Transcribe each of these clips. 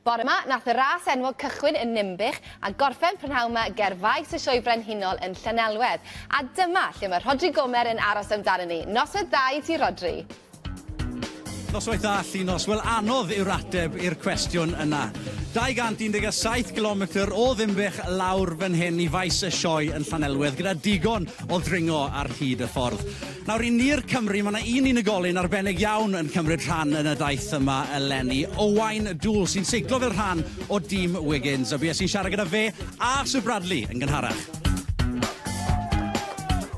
Bore 'ma, nath y ras enwog cychwyn yn Ninbych a gorffen prynhawn 'ma ger faes y Sioe Frenhinol yn Llanelwedd. A dyma lle mae Rhodri Gomer yn aros amdano ni. Noswaith dda i ti, Rhodri. Noswaith dda, Llinos. Wel, anodd yw'r ateb i'r cwestiwn yna. 217 kilometr o Ddinbych lawr fan hyn i faes y sioe yn Llanelwedd gyda digon o ddringo ar hyd y ffordd. Nawr i ni'r Cymry, mae yna un unigolyn arbennig iawn yn cymryd rhan yn y daith yma eleni, Owain Doull, sy'n seiclo fel rhan o dîm Wiggins, a bues i'n siarad gyda fe a Sir Bradley yn gynharach.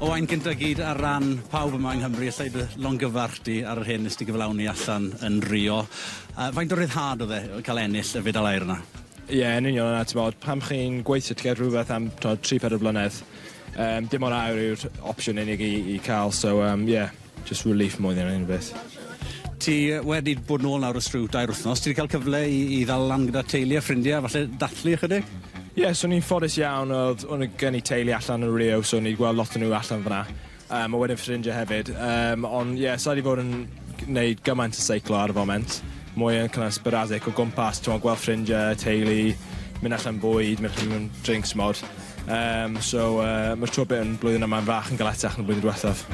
Owain, gynta gyd ar ran pawb yma yng Nghymru, allai dy longyfarch di ar yr hyn nes di gyflawni allan yn Rio. Faint o ryddhad oedd e cael ennill y fedal aur yna? Ie, yeah, yn union yna, ti'n bod, pam chi'n gweithio tuag rhywbeth am 3-4 blynedd, dim ond aur yw'r opsiwn unig i cael, so yeah, just relief mwy na unrhyw beth. Ti wedi bod nôl nawr ers rhyw 3 wythnos, ti wedi cael cyfle i ddal lan gyda teulu a ffrindiau, falle dathlu ychydig? Ie, yeah, so ni'n ffodus iawn, oedd gen i teulu allan yn Rio, so ni wedi gweld lot o nhw allan fyna. A wedyn ffrindiau hefyd. Ond ie, yeah, so wedi bod yn gwneud gymaint o seiclo ar y foment. Mwy yn kind of sporadic o gwmpas, ti'n gweld ffrindiau, teulu, mynd allan bwyd, mynd allan drinks mod. So mae'r Tour Britain blwyddyn yma'n fach yn galetach na blwyddyn diwethaf.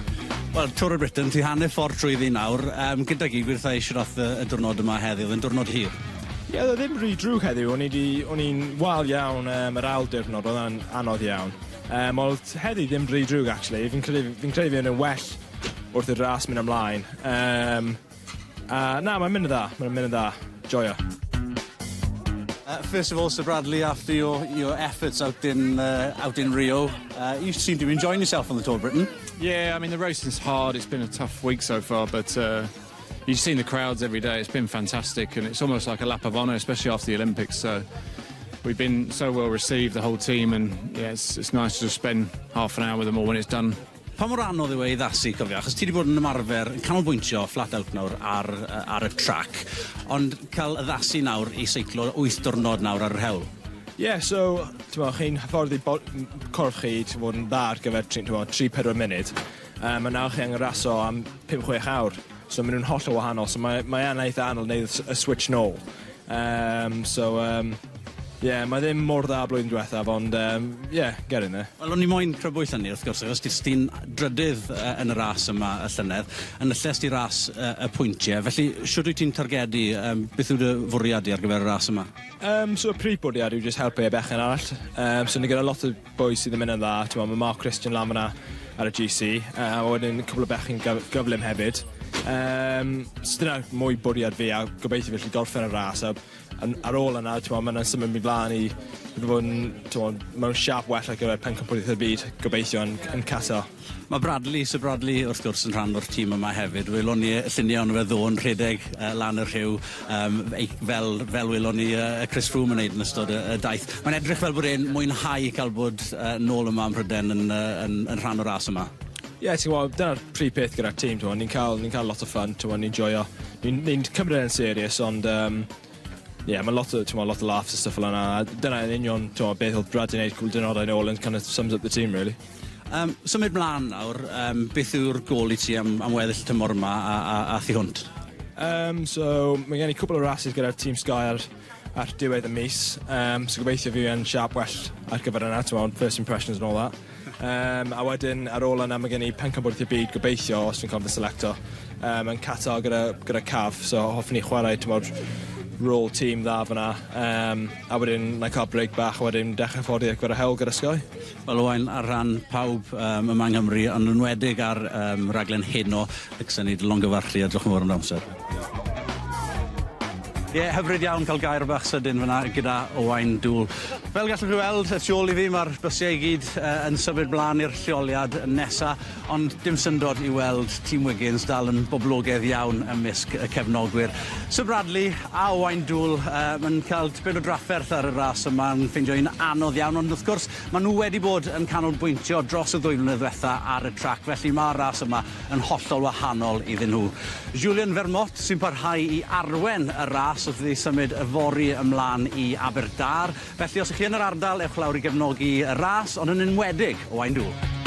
Wel, Tour of Britain, ti hanner ffordd trwyddi nawr. Gyda gyd, gwed wrtha i shwt ath y diwrnod yma heddiw, oedd yn diwrnod hir. Ie, yeah, oedd ddim rhy drwg heddiw. O'n i'n wael iawn yr ail diwrnod, oedd o'n anodd iawn. Ond heddiw ddim rhy drwg, actually. Fi'n credu fi yn well wrth i'r ras mynd ymlaen. Na, mae'n mynd yn dda, mae'n mynd yn dda. Joio. First of all, Sir Bradley, after your efforts out in Rio, you seem to be enjoying yourself on the Tour of Britain. Yeah, I mean, the racing's hard. It's been a tough week so far, but you've seen the crowds every day. It's been fantastic, and it's almost like a lap of honour, especially after the Olympics. So we've been so well received, the whole team, and yeah, it's nice to just spend half an hour with them all when it's done. Pa mor anodd yw e i addasu, cofio? Achos ti wedi bod yn ymarfer, yn canolbwyntio flat out nawr ar y track, ond cael addasu nawr i seiclo 8 diwrnod nawr ar yr hewl. Ie, yeah, so, ti'n meddwl, chi'n hyfforddi corff chi ti'n fod yn dda ar gyfer 3-4 munud. A nawr chi angen raso am 5-6 awr. So maen nhw'n hollol wahanol, so mae e'n eitha anodd wneud y switch nôl. So, yeah, mae ddim mor dda blwyddyn diwethaf, ond yeah, get in there. Wel, o'n i moyn crybwyll hynny, wrth gwrs, achos ti'n drydydd yn y ras yma y llynedd, yn y lles di ras y pwyntiau, felly siwr wyt ti'n targedu, beth yw dy fwriad di ar gyfer y ras yma? So y prif bwriad yw just helpu y bechgyn arall. So ni gyda lot o boys sydd yn mynd yn dda, ti'n mae Mark Christian lan fyna ar y GC, a wedyn cwpl o bechgyn gyflym hefyd. So dyna mwy bwriad fi a gobeithio felly gorffen y ras. A ar ôl yna, ti'n mae'n symud mi flaen i fod yn, ti'n mewn siap well ar gyfer pencampwriaeth y byd, gobeithio yn Qatar. Mae Bradley, Sir Bradley, wrth gwrs, yn rhan o'r tîm yma hefyd. Welon ni y lluniau ohono fe ddo'n rhedeg lan y rhiw, fel welon ni Chris Froome yn neud yn ystod y daith. Mae'n edrych fel bod e'n mwynhau cael bod nôl yma ym Mhrydain yn rhan o'r ras yma. Ie, yeah, ti'n gwybod, dyna'r prif peth gyda'r tîm, ti'n ni'n cael, ni cael lot o fun, ti'n ni'n joio. Ni'n ni cymryd e'n serious, ond yeah, mae lot o, ti'n lot o laughs a stuff fel yna. Dyna yn union, ti'n beth oedd Brad yn neud cwpl diwrnodau nôl and kind of sums up the team, really. Symud mlaen nawr, beth yw'r gol i ti am weddill tymor yma a thu hwnt? So, mae gen i cwpl o rases gyda'r Team Sky ar diwedd y mis. So gobeithio fi yn siap well ar gyfer yna, ti'n first impressions and all that. A wedyn ar ôl yna mae gen i pencampwriaeth y byd gobeithio os fi'n cael fy selecto yn Qatar gyda CAF, so hoffwn i chwarae, ti'n rôl tîm dda fyna. A wedyn na cael break bach a wedyn dechrau hyfforddi ar gyfer y hewl gyda Sky. Wel, Owain, ar ran pawb yma yng Nghymru, ond yn enwedig ar raglen Heno, licsen ni dy longyfarch di a diolch yn fawr am amser. Ie, yeah, hyfryd iawn cael gair bach sydyn fyna gyda Owain Doull. Fel gallwch chi weld, y tu ôl i fi mae'r bysiau i gyd yn symud mlaen i'r lleoliad nesa, ond dim syndod i weld Tîm Wiggins dal yn boblogaidd iawn ymysg y cefnogwyr. Sir Bradley a Owain Doull yn cael tipyn o drafferth ar y ras yma, yn ffeindio un anodd iawn, ond wrth gwrs maen nhw wedi bod yn canolbwyntio dros y 2 flynedd ddiwetha ar y trac, felly mae'r ras yma yn hollol wahanol iddyn nhw. Julien Vermote sy'n parhau i arwen y ras wrth iddi symud yfory ymlaen i Aberdâr. Felly os ych chi yn yr ardal, ewch lawr i gefnogi y ras, ond yn enwedig Owain Doull.